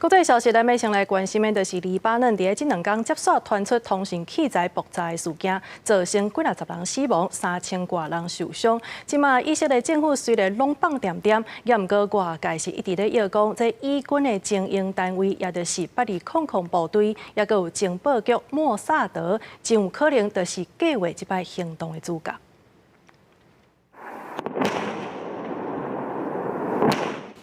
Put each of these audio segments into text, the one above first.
國際消息，咱欲先來關心的，就是黎巴嫩佇這兩工接續傳出通訊器材爆炸的事件，造成幾若十人死亡，3000外人受傷。這馬以色列政府雖然攏放恬恬，也毋過外界是一直咧臆講，這以軍的精英單位，也就是八二空空部隊，抑閣有情報局莫薩德，真有可能就是計劃這擺行動的主角。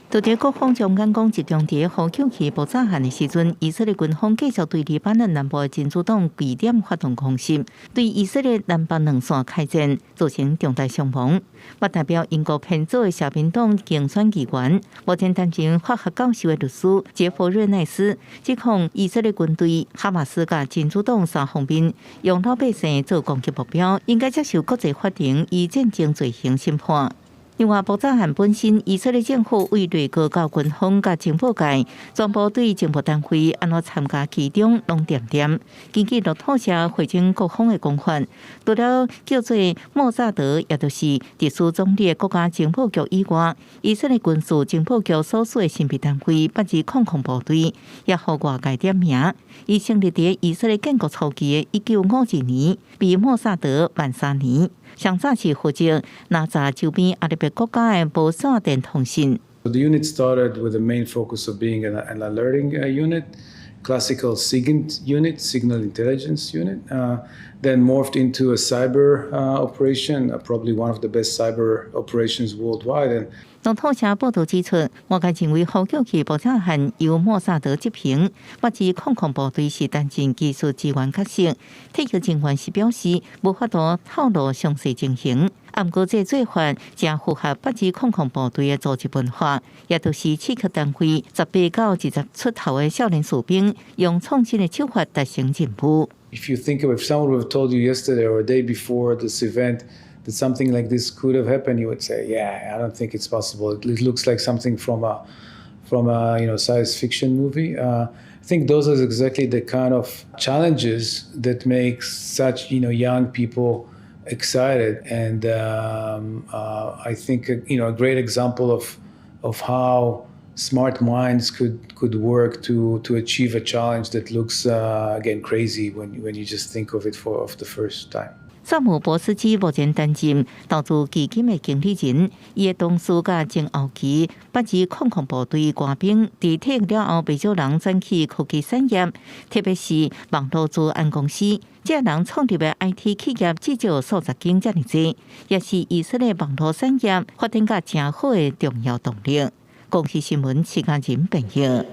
就佇各方將眼光集中佇呼救器爆炸案的時陣，以色列軍方繼續對黎巴嫩南部的真主黨據點發動空襲，對以色列南北兩線開戰，造成重大傷亡。不代表英國編組的社民黨競選議員，目前擔任法學教授的律師傑弗瑞奈斯指控以色列軍隊、哈馬斯佮真主黨三方面用老百姓做攻擊目標，應該接受國際法庭以戰爭罪行審判。另外，爆炸案本身，以色列政府為內閣到軍方佮情報界，全部對情報單位按怎參加其中攏恬恬。根據路透社匯總各方的講法，除了叫做莫薩德，也就是特殊總理的國家情報局以外，以色列軍事情報局所屬的神秘單位八二空空部隊，也予外界點名。伊成立佇以色列建國初期的1952年，比莫薩德晚3年。上早是負責加薩周邊阿拉伯國家的無線電通訊。 The unit started with the main focus of being an alerting unit, classical SIGINT unit, signal intelligence unit, then morphed into a cyber operation, probably one of the best cyber operations worldwide. And 路透社報道指出，外界認為呼叫器爆炸案由莫薩德執行，八二空空部隊是擔任技術支援角色。退役人員是表示無法度透露詳細情形。毋過這做法誠符合八二空空部隊的組織文化，也就是刺客單位18到20出頭的少年士兵，用創新的手法達成任務。 If you think of if someone would have told you yesterday or a day before this event that something like this could have happened, you would say, "Yeah, I don't think it's possible. It looks like something from a science fiction movie." I think those are exactly the kind of challenges that make such young people excited, and I think a great example of how smart minds could work to achieve a challenge that looks again crazy when you just think of it for of the first time. 薩姆博斯基目前擔任投資基金的經理人，伊的同事佮前後期八二空空部隊官兵，佇退役了後，袂少人轉去科技產業，特別是網路資安公司。這人創立的 IT 企業至少數十間遮爾濟，也是以色列網路產業發展甲誠好的重要動力。公視新聞，徐家仁編譯。